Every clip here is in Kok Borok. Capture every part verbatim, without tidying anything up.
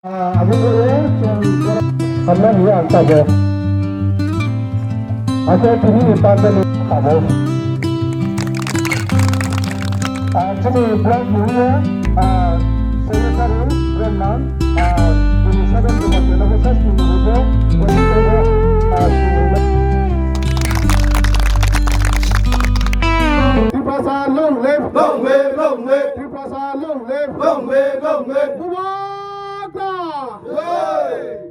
Ah, abo khe chwng hamya hiya ang tabuk. Abo tini ni panda ni tabuk. Ah, chini block ni hiya, ah, secretary, chairman, ah, tini seven ni panda ni sas ni hiya, ah, Tiprasa long live, long live, long live. Tiprasa long live, long live, long live.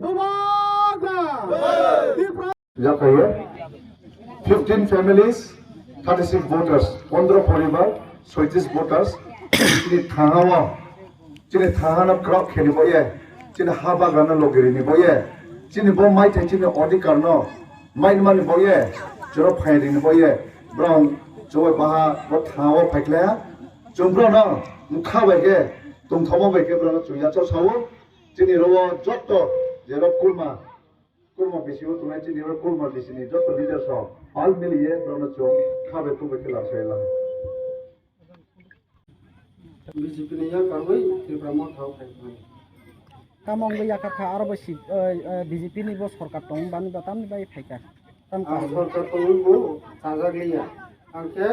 Bubagra! Bubagra! Japaiye fifteen families, thirty-six voters, pondro poribar, soitis voters, chini thangao, chini thangano krok kheni boye, chini ha bagrano logiri ni boye, chini bo maithai chini odhikar no main mani boye, choro phairi ni boye, brong chowai baha bo thangao phaikhlaya, chwng brong no mkha bai khe, tongthoma bai khe brong chwng yachaw sao, chini ro jotto jero kulma, Kurma bisi o tongnai chini oro kurma bisi ni joto leaders rok pal mili ye borok no chwng kha bai khuk bai khe lamsai lang. B J P ni yak karwi Tipra Motha o phai mani. Tamo wngwi yakha kha aro bo si, eh, eh, B J P ni bo sorkar tong bani ba tamni bai phai kha. Tam Ang kha. Sorkar tongwi bo chajak liya. Ang khe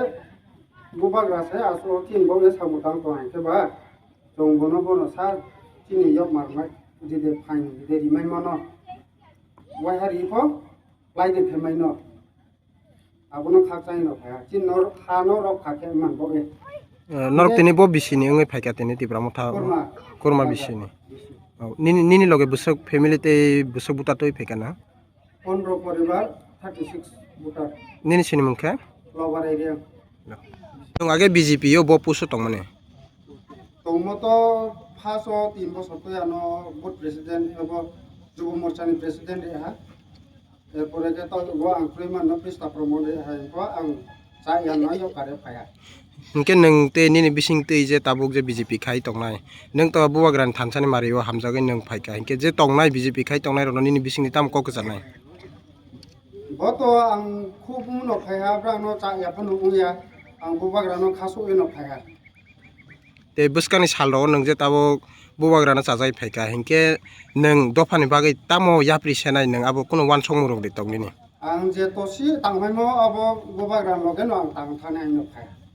bubagra se aswk tin bo ye samung tang tong hai khe ba. Chwng bono bono sa chini yok marmai, jide phain de rimai mano. Wai hari pho lai de phemai no. Abono khakchang no phaya. Chin nor ha no rok kha khe man bo e. Eh, norok tini bo bisi ni wngwi phaikha tini Tipra Motha. Kurma. Kurma bisi ni. Bisi. Oh, nini, nini loge bwswk family tei bwswk buta twi phaikha na? Pondro poribar, thirty six voter. Nini sinimung khe? Lobar area. Nwng age B J P o bo pusu tongmani? Tongmo to first o tin bosor twi ano booth president ebo Jubo Morcha ni president reha. Erpore khe to bo ang Freeman no Krista Promo reha ko ang cha ya no yo kare phaya. Hinkhe nwng tei nini bising twi je tabuk je B J P khai tongnai, nwng to bubagrani thansani mario hamjagwi nwng phaikha, hinkhe je tongnai B J P khai tongnai rokno nini bisingni tamo kok kwcharnai? Bo to ang khub no phaiha, brang no cha ya phano wngya, ang bubagrano khasugwi no phaiha. Tei bwskangni salrogo nwng je tabuk bubagrano chajagwi phaikha, hinkhe nwng dophani bagwi tamo yapri senai nwng abo kunu uansukmung rwgwi tong nini? Ang je tosi tangphaimo abo bubagra loge no ang tang thani ang no phaiha.